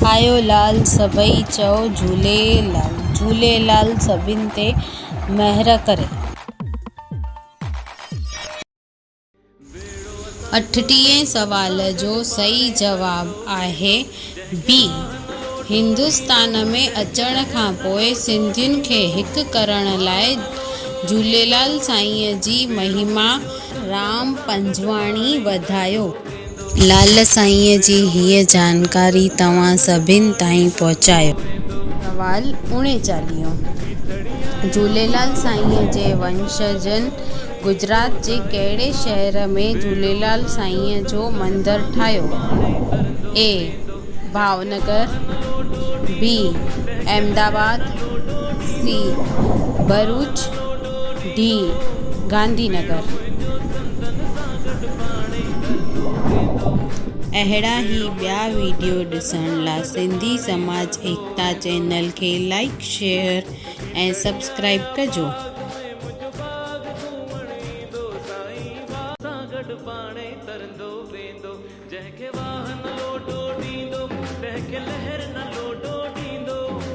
آيو لال سڀئي چئو جهوليلال، جهوليلال سڀن تي مهر ڪري. اٺٽيهين سوال جو صحيح جواب آهي بي. هندستان ۾ اچڻ کان پوء سنڌين کي هڪ ڪرڻ لاء جهوليلال سائينء جي مهما رام پنجواڻي وڌايو. لال سائينء جي هيء جانڪاري توهان سڀن تائين پهچايو. سوال اوڻيتاليهون، جهوليلال سائينء جي ونشجن گجرات جي ڪهڙي شهر ۾ جهوليلال سائينء جو مندر ٺاهيو؟ A Bhavnagar, B Ahmedabad, C Bharuch, D Gandhinagar. اهڙا ئي ٻيا وڊيو ڏسڻ لا سنڌي سماج ايڪتا چينل کي لائيڪ شيئر ۽ سبسڪرائيب ڪجو. جنهن کي واهه نه لوٽو ڏيندو، تنهن کي لهر نه لوٽو.